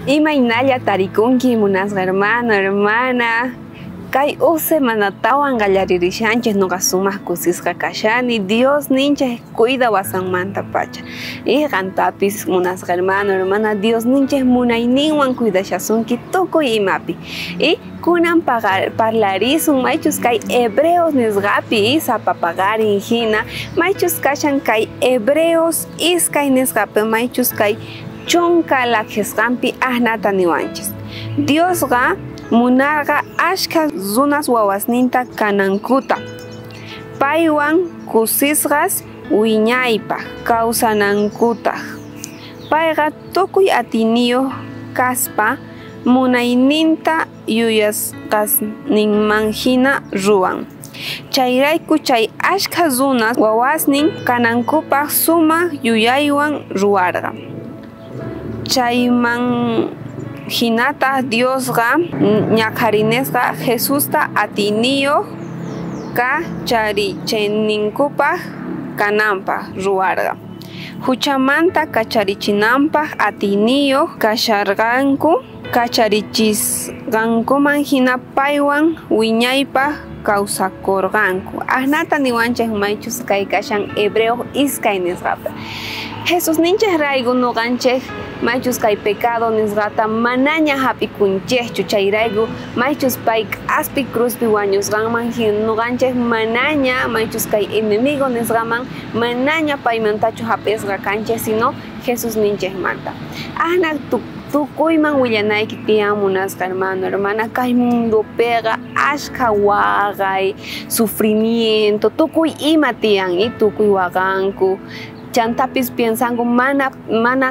Imaynalla tarikunki munasqa hermano, hermana. Kay uj semanatawan qallaririshanchej noqa sumaq kusisqa kashani Dios ninchej cuidawasanmantapacha. Y qantapis munasqa hermano, hermana, Dios ninchej munayninwan cuidashasunki tukuy imapi. Y kunan parlarisun maychus kay Hebreos nisqapi sapa paqarin hina maychus kashan kay Hebreos iskay nisqapi maychus kay chunka laqhisqanpi asnata niwanchis. Diosqa munarqa ashkha runas wawasninta kanankuta. Paywan kusisqas wiñaypaq kawsanankutaq. Payqa tukuy atiniyuq kaspa munayninta yuyasqasninmanhina ruwan. Chayrayku chay ashkha runas wawasnin kanankupaq sumaq yuyaywan ruwarqa. Chayman hinataq Diosqa ñaqharinesqa Jesusta atiniyuq kacharichininkupaq kananpaq ruwarqa. Huchamanta kacharichinanpaq atiniyuq kasharqanku kacharichisqankuman hina paywan wiñaypaq kawsakurqanku. Asnata niwanchej maychus kay kashan Hebreo iskay nisqapi. Jesus ninchej rayku nuqanchej maychus kay pecado nisqata manaña hap'ikunchejchu chayrayku maychus pay k'aspi cruzpi wañusqanman hina nuqanchej manaña maychus kay enemigo nisqaman manaña paymantachu hap'isqa kanchej sino Jesus ninchejmanta. Asna tukuyman willanayki tiyan munasqa hermano, hermana, kay mundopiqa ashkha waqay, sufrimiento, tukuy ima tiyan y tukuy waqanku. Chantapis piensanku mana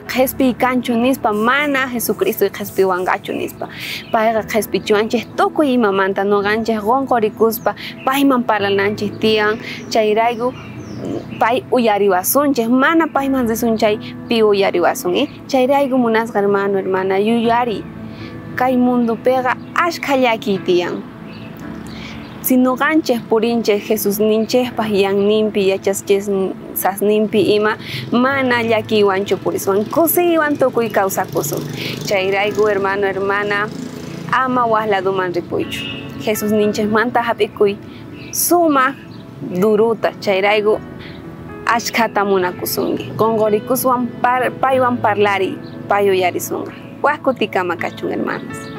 qhispiy kanchu nispa, mana Jesucristo qhispiwanqachu nispa. Payqa qhispichuwanchej tukuy imamanta nuqanchej qunqurikuspa payman parlananchej tiyan chayrayku pay uyariwasunchej, mana payman risun chay pi uyariwasun. Chayrayku munasqa hermano, hermana, yuyari kay mundopiqa ashkha llakiy tiyan. Si nuqanchej purinchej Jesus ninchejpaq yanninpi yachasninpi ima mana llakiywanchu puriswan kusiywan tukuy kawsakusun. Chayrayku hermano, hermana, ama waj laduman ripuychu. Jesus ninchejmanta hap'ikuy sumaq duruta chayrayku ashkhata munakusunki. Qunqurikuswan paywan parlari pay uyarisunqa. Waj kutikama kachun hermanos.